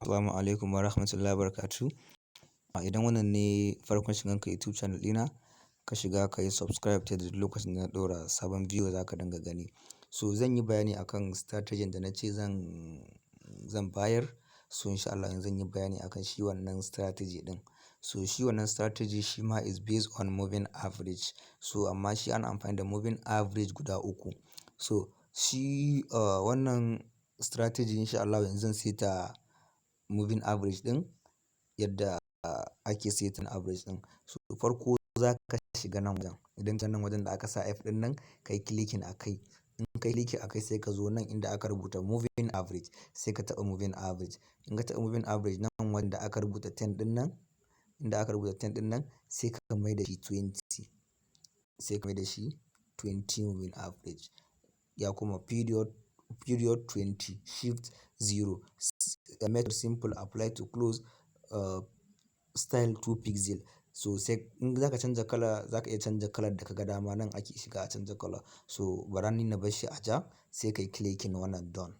Assalamu alaikum wa rahmatullahi wa barakatuh. Idan wannan ne farkon shigan ka YouTube channel ɗina, ka shiga ka yi subscribe ta duk lokacin da na ɗora sabon video za ka dinga gani. So zan yi bayani akan strategy da na ce zan bayar. So in sha Allah yanzu zan yi bayani akan shi wannan strategy ɗin. So shi wannan strategy shi ma is based on moving average. So amma shi ana amfani da moving average guda uku. So shi wannan strategy, in sha Allah yanzu zan saita moving average ɗin yadda ake saita average ɗin. So farko za ka shiga nan wajen. Idan ka nan wajen da aka sa F ɗin nan, ka yi clicking a kai. In ka yi clicking a kai, sai ka zo nan inda aka rubuta moving average, sai ka taɓa moving average. In ka taɓa moving average, nan wanda aka rubuta 10 ɗin nan, inda aka rubuta 10 ɗin nan, sai ka mai da shi 20. Sai ka mai da shi 20 moving average. Ya kuma period 20, shift 0, method simple, apply to close, style 2 pixel. So sai in za ka canza kala, za ka iya canza kalar da ka ga dama, nan ake shiga a canza kala. So bara ni na bar shi a ja, sai ka yi clicking wannan done.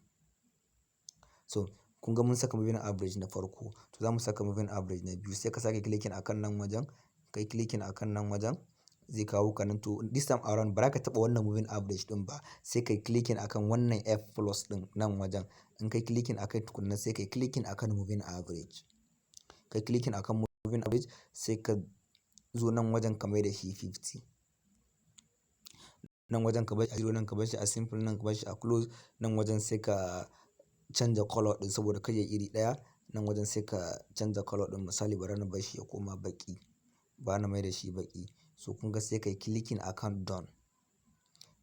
So kun ga mun saka moving average na farko. To za mu saka moving average na biyu. Sai ka sake clicking akan nan wajen. Ka yi clicking akan nan wajen, zai kawo ka nan. To this time around ba za ka taɓa wannan moving average ɗin ba. Sai ka yi clicking akan wannan F plus ɗin nan wajen. In ka yi clicking akai tukuna, sai ka yi clicking akan moving average. Ka yi clicking akan moving average, sai ka zo nan wajen ka mai da shi 50. Nan wajen ka bar shi a zero, nan ka bar shi a simple, nan ka bar shi a close. Nan wajen sai ka canza color ɗin saboda kar yayi iri ɗaya. Nan wajen sai ka canza color ɗin. Misali, bari na bar shi ya koma baƙi. Bara na mai da shi baƙi. So kun ga sai ka yi clicking akan done.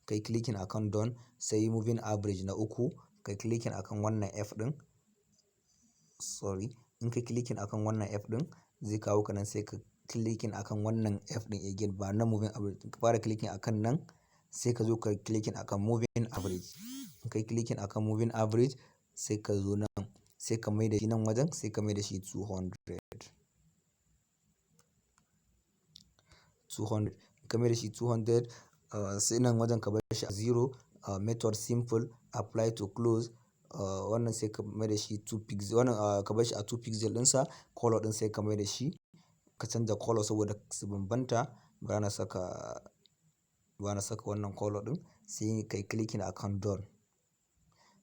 Ka yi clicking akan done, sai moving average na uku, ka yi clicking akan wannan F ɗin. Sorry, in ka clicking akan wannan F ɗin, zai kawo ka nan, sai ka clicking akan wannan F ɗin again, ba na moving average. Ka fara clicking akan nan, sai ka zo ka clicking akan moving average. In ka yi clicking akan moving average, sai ka zo nan, sai ka mai da shi nan wajen, sai ka mai da shi 200. 200. Ka mai da shi 200, sai nan wajen ka bar shi a zero, method simple, apply to close, wannan sai ka mai da shi 2 pixel, wannan ka bar shi a 2 pixel ɗinsa, color ɗin sai ka mai da shi, ka canza color saboda su bambanta. Ba na saka wannan color ɗin, sai ka yi clicking akan done.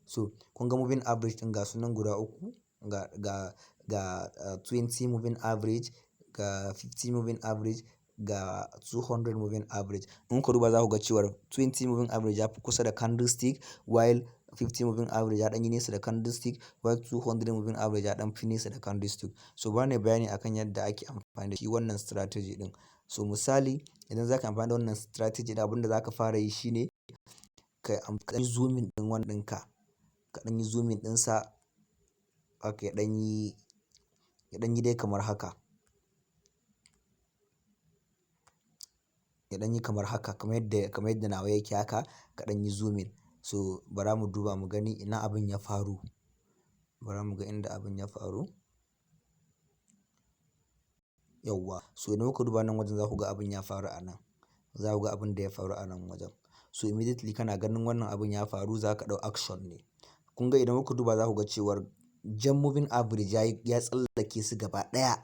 So kun ga moving average ɗin ga sunan guda uku, ga 20 moving average, ga 50 moving average, ga 200 moving average. In kuka duba, za ku ga cewar 20 moving average ya fi kusa da candlestick, while 50 moving average ya ɗan yi nesa da candlestick, while 200 moving average ya ɗan fi nesa da candlestick. So bari nayi bayani akan yadda ake amfani da shi wannan strategy ɗin. So misali, idan za ka yi amfani da wannan strategy ɗin, abin da za ka fara yi shine ka yi zooming ɗin wannan ɗinka. Ka ɗan yi zooming ɗinsa haka, ya ɗan yi dai kamar haka. Ya ɗan yi kamar haka, kamar yadda nawa yake haka, ka ɗan yi zooming. So bara mu duba mu gani ina abin ya faru. Bara mu ga inda abin ya faru. Yauwa. So idan kuka duba nan wajen, za ku ga abin ya faru a nan. Za ku ga abin da ya faru a nan wajen. So immediately kana ganin wannan abin ya faru, za ka ɗau action ne. Kun ga idan kuka duba, za ku ga cewar jan moving average ya tsallake su gaba ɗaya.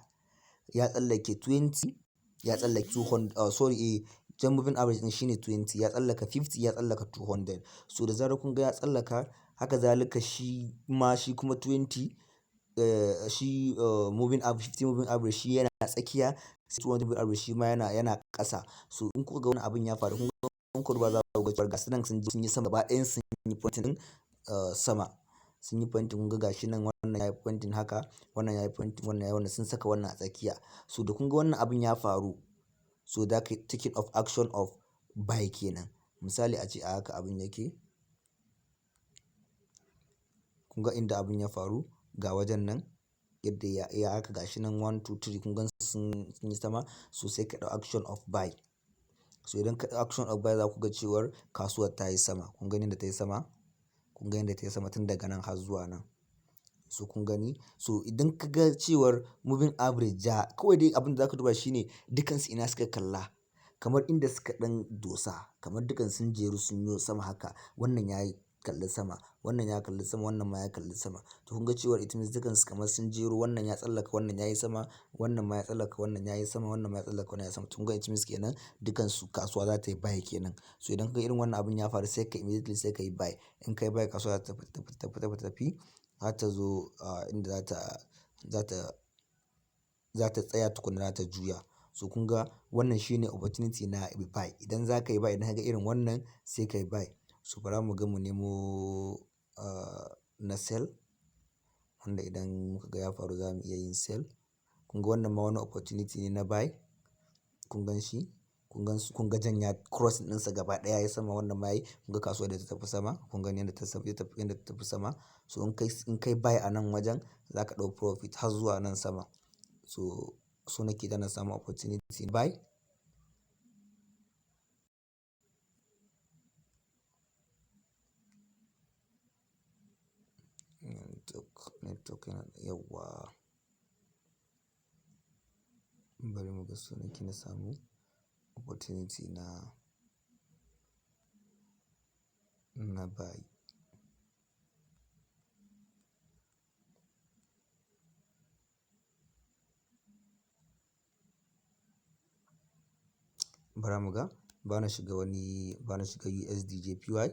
Ya tsallake 20, ya tsallake 200, sorry, jan moving average ɗin shine 20, ya tsallaka 50, ya tsallaka 200. So da zarar kun ga ya tsallaka haka, zalika shi ma shi kuma 20, shi moving average, 50 moving average shi yana tsakiya, sai 200 moving average shi ma yana ƙasa. So in kuka ga wannan abin ya faru, kun ga in kuka duba, za ku ga cewar gasu nan sun yi sama gaba ɗayan, sun yi pointing ɗin sama. Sun yi pointing, kun ga gashi nan, wannan yayi pointing haka, wannan yayi pointing, wannan yayi wannan, sun saka wannan a tsakiya. So da kun ga wannan abin ya faru, so za ka yi taking of action of buy kenan. Misali, ace a haka abin yake. Kun ga inda abin ya faru, ga wajen nan yadda ya haka, gashi nan one, two, three, kun gan sun yi sama, so sai ka ɗau action of buy. So idan ka ɗau action of buy, za ku ga cewar kasuwar ta yi sama. Kun gani yadda ta yi sama? Kun ga yadda ta yi sama tun daga nan har zuwa nan. So kun gani? So idan ka ga cewar moving average ja, kawai dai abin da za ka duba shine dukansu ina suka kalla. Kamar inda suka ɗan dosa, kamar dukan sun jeru sun yo sama haka. Wannan yayi kalli sama. Wannan ya kalli sama, wannan ma ya kalli sama. To kun ga cewar it means dukansu kamar sun jero, wannan ya tsallaka wannan yayi sama, wannan ma ya tsallaka wannan yayi sama, wannan ma ya tsallaka wannan yayi sama. To kun ga it means kenan dukansu kasuwa za ta yi buy kenan. So idan ka ga irin wannan abun ya faru, sai ka immediately sai ka yi buy. In ka yi buy, kasuwa za ta tafi, tafi, tafi, tafi, tafi har ta zo inda za ta tsaya tukuna za ta juya. So kun ga wannan shine opportunity na buy. Idan za ka yi buy, idan ka ga irin wannan, sai ka yi buy. So bara mu ga mu nemo na sell, wanda idan muka ga ya faru za mu iya yin sell. Kun ga wannan ma wani opportunity ne na buy. Kun gan shi? Kun gan su, kun ga jan ya crossing ɗinsa gaba ɗaya yayi sama, wannan ma yayi. Kun ga kasuwar da ta tafi sama. Kun gani yadda ta yadda ta tafi sama. So in kai buy a nan wajen, za ka ɗau profit har zuwa nan sama. So, so nake da na samu opportunity buy. Network, network yana yauwa. Bari mu ga, so nake na samu opportunity na buy. Bara mu ga, bana shiga wani, bana shiga USD JPY.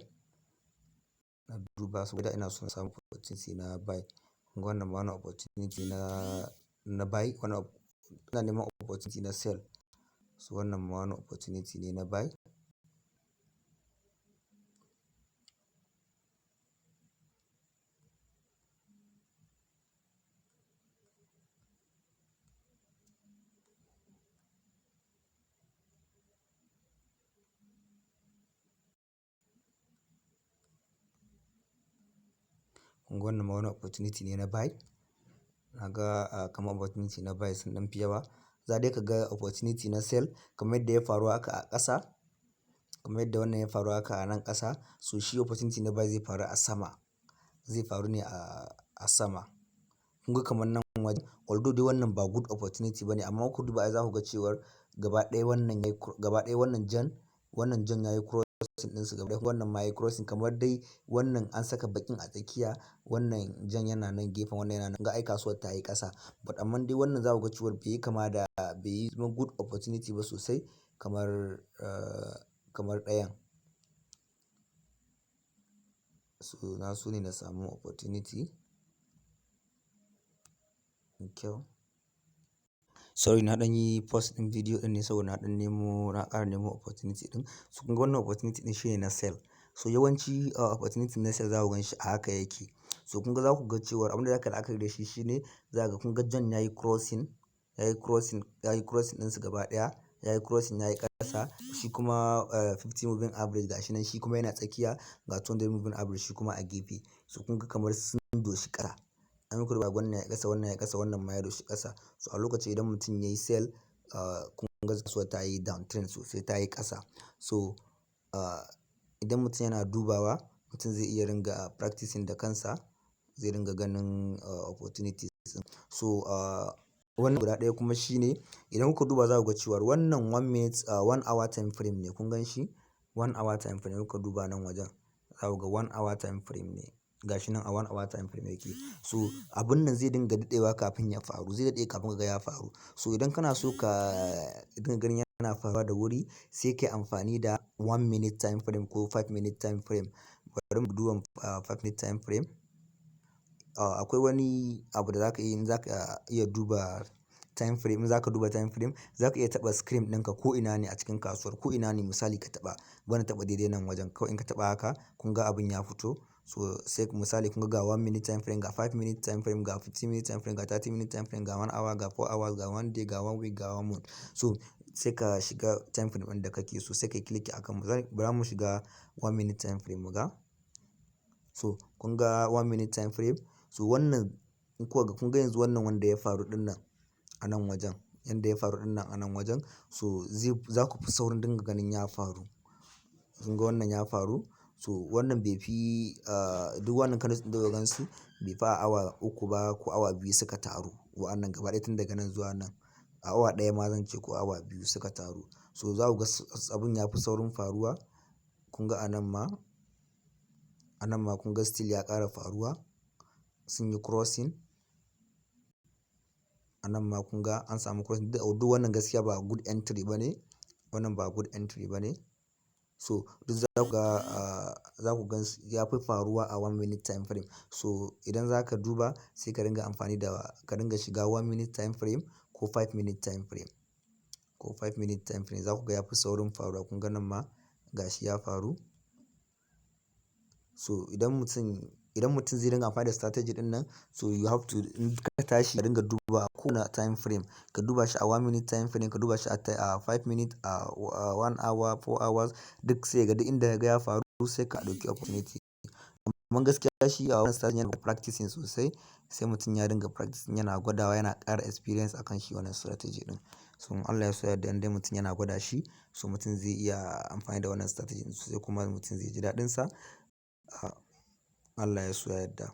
Na duba saboda ina so na samu opportunity na buy. Kun ga wannan ma wani opportunity na buy. Wannan ina neman opportunity na sell. So wannan ma wani opportunity ne na buy. Kun ga wannan ma wani opportunity ne na buy. Na ga kamar opportunity na buy sun ɗan fi yawa. Za dai ka ga opportunity na sell kamar yadda ya faru haka a ƙasa. Kamar yadda wannan ya faru haka a nan ƙasa. So shi opportunity na buy zai faru a sama. Zai faru ne a sama. Kun ga kamar nan wajen, although dai wannan ba good opportunity ba ne, amma ku duba ai za ku ga cewar gaba ɗaya wannan yayi, gaba ɗaya wannan jan yayi crossing ɗinsu gaba ɗaya. Wannan ma yayi crossing, kamar dai wannan an saka baƙin a tsakiya. Wannan jan yana nan gefen, wannan yana nan. Kun ga ai kasuwar ta yi ƙasa. But amma dai wannan za ku ga cewar bai yi kama da, bai yi zama good opportunity ba sosai kamar ɗayan. So na so ne na samu opportunity mai kyau. Sorry, na ɗan yi pause ɗin video ɗin ne saboda na ɗan nemo, na ƙara nemo opportunity ɗin. So kun ga wannan opportunity ɗin shine na sell. So yawanci opportunity na sell za ku gan shi a haka yake. So kun ga, za ku ga cewar abin da za ka yi la'akari da shi shine za ka ga, kun ga jan yayi crossing, yayi crossing, yayi crossing ɗinsu gaba ɗaya. Yayi crossing, yayi ƙasa. Shi kuma 50 moving average ga shi nan, shi kuma yana tsakiya, ga 200 moving average shi kuma a gefe. So kun ga kamar sun doshi ƙasa. An muku duba, wannan yayi ƙasa, wannan yayi ƙasa, wannan ma ya doshi ƙasa. So a lokacin idan mutum yayi sell, kun ga kasuwar ta yi down trend sosai, ta yi ƙasa. So idan mutum yana dubawa, mutum zai iya ringa practicing da kansa, zai ringa ganin opportunities ɗin. So wannan guda ɗaya kuma shine idan kuka duba za ku ga cewar wannan 1 minute, 1 hour time frame ne. Kun gan shi? 1 hour time frame, kuka duba nan wajen, za ku ga 1 hour time frame ne. Ga shi nan a 1 hour time frame yake. So abun nan zai dinga daɗewa kafin ya faru, zai daɗe kafin ka ga ya faru. So idan kana so ka dinga ganin yana faruwa da wuri, sai ka yi amfani da 1 minute time frame ko 5 minute time frame. Bari mu duba 5 minute time frame. Akwai wani abu da za ka yi in za ka iya duba time frame, in za ka duba time frame, za ka iya taɓa screen ɗinka ko ina ne a cikin kasuwar, ko ina ne misali ka taɓa. Bari na taɓa daidai nan wajen kawai, in ka taɓa haka, kun ga abin ya fito. So sai misali kun ga 1 minute time frame, ga 5 minute time frame, ga 15 minute time frame, ga 30 minute time frame, ga 1 hour, ga 4 hours, ga 1 day, ga 1 week, ga 1 month. So sai ka shiga time frame ɗin da kake so, sai ka yi click akan, bara mu shiga 1 minute time frame mu ga. So kun ga 1 minute time frame. So wannan in kuka ga, kun ga yanzu wannan wanda ya faru ɗin nan a nan wajen, yanda ya faru ɗin nan a nan wajen, so zai, za ku fi saurin dinga ganin ya faru. Kun ga wannan ya faru. So wannan bai fi duk wannan candles ɗin da kuka gansu bai fi a awa 3 ba ko awa 2 suka taru. Wa'annan gaba ɗaya tun daga nan zuwa nan. A awa 1 ma zan ce ko awa 2 suka taru. So za ku ga abun ya fi saurin faruwa. Kun ga a nan ma A nan ma kun ga still ya ƙara faruwa, sun yi crossing. A nan ma kun ga an samu crossing. Duk wannan gaskiya ba good entry ba ne. Wannan ba good entry ba ne. So duk za ku ga, za ku gan ya fi faruwa a 1 minute time frame. So idan za ka duba, sai ka ringa amfani da, ka ringa shiga 1 minute time frame ko 5 minute time frame. Ko 5 minute time frame za ku ga ya fi saurin faruwa. Kun ga nan ma gashi ya faru. So idan mutum zai dinga amfani da strategy ɗin nan, so you have to, in ka tashi ka dinga duba kowane time frame. Ka duba shi a 1 minute time frame, ka duba shi a 5 minute, a 1 hour, 4 hours, duk sai ga duk inda ka ga ya faru sai ka ɗauki opportunity. Amma gaskiya shi a wannan strategy yana practicing sosai. Sai mutum ya dinga practicing, yana gwadawa, yana ƙara experience a kan shi wannan strategy ɗin. So in Allah ya so ya yadda, in dai mutum yana gwada shi, so mutum zai iya amfani da wannan strategy sosai kuma mutum zai ji daɗinsa. Allah ya so ya yadda.